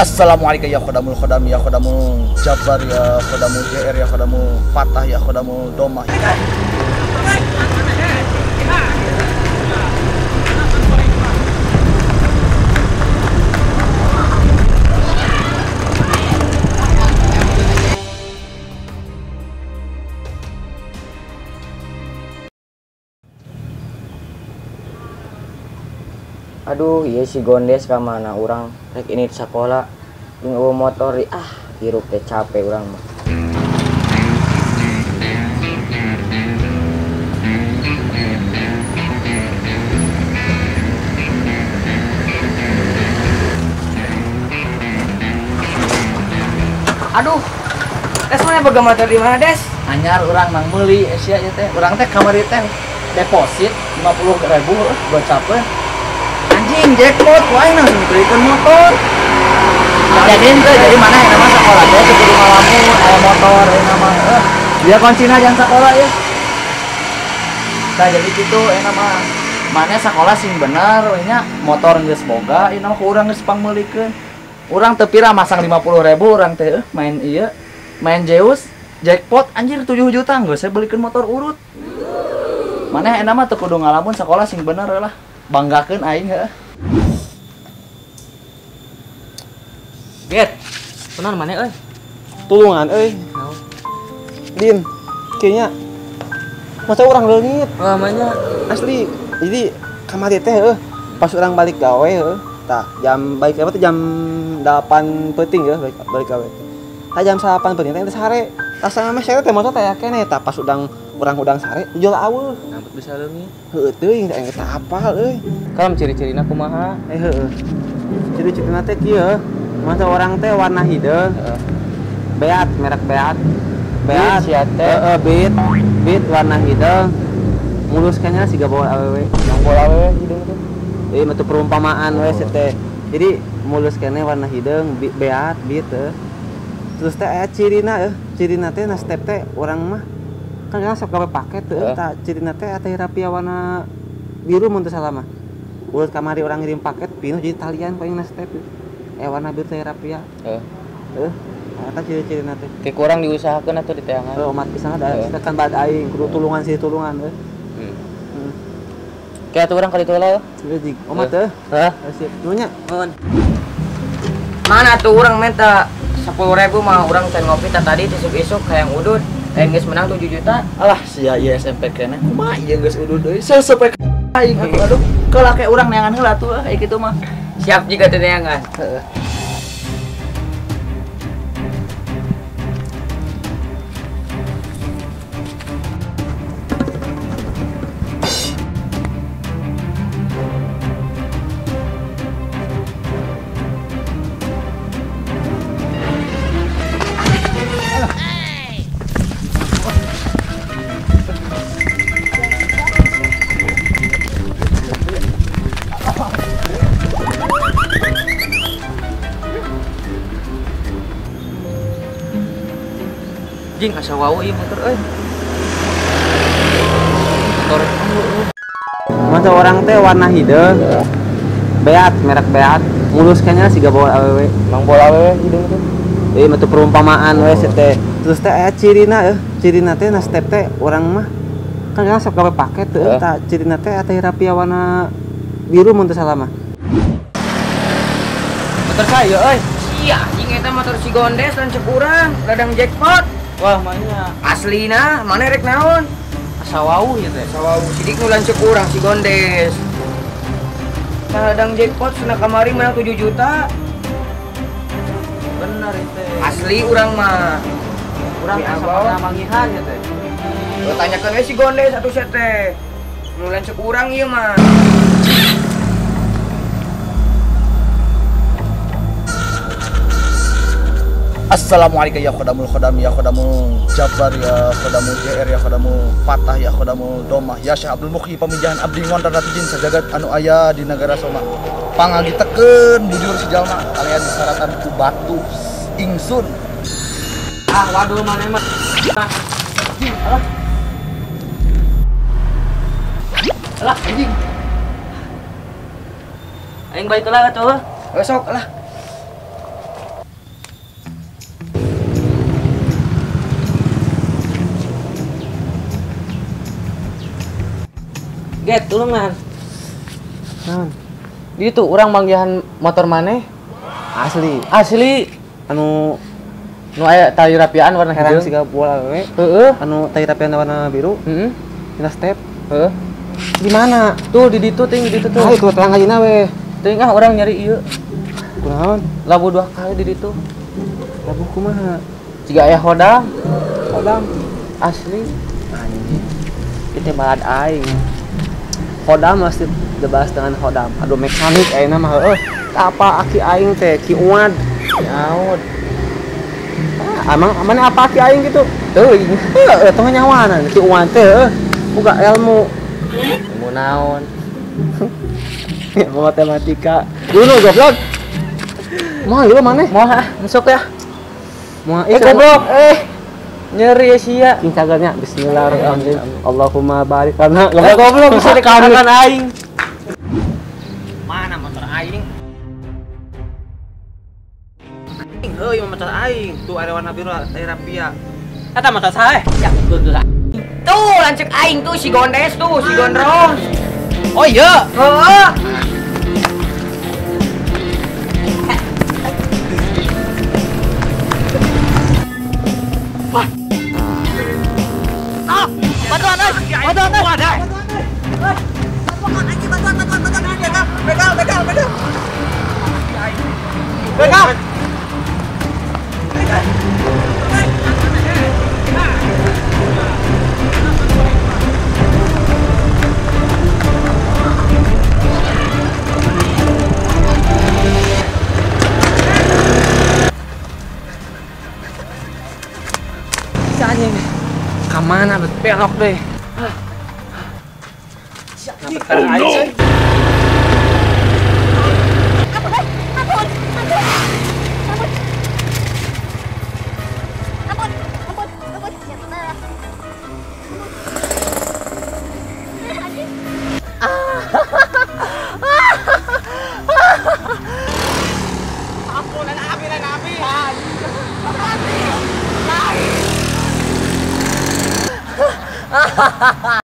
Assalamualaikum ya khodamul khodam ya khodamul jabar ya khodamul JR ya khodamul fatah ya khodamul domah. Aduh, iya si Gondes ka mana urang rek ini di sekolah jeung eueuh motor ah hirup teh capek urang mah. Aduh, Des mana boga motor di mana, Des? Anyar urang mang meuli sia ieu teh. Urang teh kamari teh deposit 50.000 gocapeun. Anjing jackpot ku aing langsung dibelikan motor. Jadi ente jadi mana yang nama sekolah teh kudu ngalamun aya motor yang nama dia kuncina jangan sekolah ya. Nah jadi kitu yang nama mana sekolah sing bener we nya motor geus boga ieu nama ku urang geus pangmeulikeun. Urang teu pira masang 50.000 urang teh main ieu main Zeus jackpot anjir 7 juta geus saya belikeun motor urut. Mana yang nama teu kudu ngalamun sekolah sing bener lah. Banggakeun aing heuh. Get. Kunaon maneh euy? Tulungan euy. Naon? Din, kayaknya masa urang leungit. Wah, manya asli. Jadi kamari teh heuh pas urang balik gawe heuh. Tah, jam balik gawe teh jam 8 peuting heuh balik gawe. Tah jam 8 peuting teh geus sare. Tah sampe sare teh motor teh aya keneh tah pas udang urang udang sare jual aweuh. Nambut bisa leungit. Heueuh teuing aing teh apal euy. Kalem ciri-cirina kumaha? Heueuh. Ciri-cirina teh kieu. Masa orang teh warna hideung. Heeh. Beat, merek Beat. Beat sia teh. Heeh, Beat. Beat warna hideung. Mulus kayaknya siga bawa awewe. Yang bola awewe hideung teh. Ieu mah teu perumpamaan we oh. Teh. Jadi mulus keneh warna hideung, Beat, Beat teh. Terus teh aya cirina euy, cirina teh na step teh urang mah kan urang sok gawe paket teh tah cirina teh aya rapia warna biru mun teu salah mah. Urut kamari urang ngirim paket pinuh jadi talian paling na step. Warna biru teh rapia. Heeh. Heuh. Eta ciri-cirina teh. Ke kurang diusahakeun atuh di teangan. Heuh, omat pisan da kan bad aing kudu tulungan sih tulungan euy. Heeh. Kayak atuh urang ka ditu heula. Heuh, jig. Omat teh. Heuh. Sip. Nuhun nya. Nuhun. Mana tuh urang minta 10.000 mah urang can ngopi tah tadi isuk-isuk hayang udud. Aing geus menang 7 juta. Alah sia ieu SMP keneh. Kumaha ieu geus udud deui. Seseup aing atuh aduh. Keula ke urang neangan heula atuh aya kitu mah. Siap jika teu neangan. Heeh. Jing asa wau ieu motor euy. Motor masa orang teh warna hideung. Beat, merek Beat. Mulus kayaknya siga bawa awewe. Mang bola awewe hideung teh. Ieu mah teu perumpamaan we teh. Terus teh aya cirina euy, cirina teh na step teh urang mah kan urang sok gawe paket teh tah cirina teh aya rapia warna biru mun teu salah mah. Motor saya euy. Sia anjing eta motor si Gondes lanceuk urang, ladang jackpot. Wah, manya. Aslina, mana rek naon? Asa wau ieu teh. Asa wau sidik nu lanceuk urang si Gondes. Nah, ladang jackpot cenah kamari menang 7 juta. Bener itu. Asli urang mah. Urang asa pernah manggihan ieu teh. Lo tanyakeun we si Gondes atuh sia teh. Nu lanceuk urang ieu mah. Assalamualaikum ya khodamul khodam ya khodamul jabar ya khodamul JR ya khodamul fatah ya khodamul domah ya Syekh Abdul Mukhi pamijahan abdi ngontra jin sajagat anu aya di negara Soma pangagitekeun bujur si jalma kalian disaratan ku batu ingsun. Ah waduh maneh mah anjing alah alah anjing aing balik heula atuh. Besok lah. Get tulungan. Naon? Di itu urang manggihan motor maneh. Asli. Asli. Anu nu aya tali rapian warna herang hijau. Siga bola we. Heeh. Anu tali rapian warna biru. Heeh. Dina step. Heeh. Di mana? Tuh di ditu ting di ditu tuh. Ah, itu terang aja we. Ting ah urang nyari ieu. Kunaon? Labu 2 kali di ditu. Labu kumaha? Jiga aya hodam. Hodam. Asli. Anjing. Itu balad aing. Hodam masih dibahas dengan hodam. Aduh mekanik ayeuna mah heueuh. Apa aki aing teh ki uad. Ki aud. Ah, emang mana apa aki aing gitu? Teuing. Heueuh tong nyawanan ki uad teh heueuh. Boga ilmu. Ilmu naon? Ilmu matematika. Dulu goblok. Moal ieu maneh? Moal ah, masuk ya. Moal goblok. Nyeri sia. Cing cagarnya bismillahirrahmanirrahim. Allahumma barik lana. Goblok bisa dikatakan aing. Mana motor aing? Aing heuy motor aing. Tuh ada warna biru teh rapia. Eta motor sae. Ya tuh tuh. Tuh lanceuk aing tuh si Gondes tuh, si Gondrong. Oh iya. Heeh. Wah. Ah, bantuan euy. Bantuan euy. Bantuan anjing, bantuan begal, begal, begal, begal. Begal. Anjing. Kamana bet belok deh. Oh no. Ampun, ampun, ampun, ampun. Ampun, api, api. Api.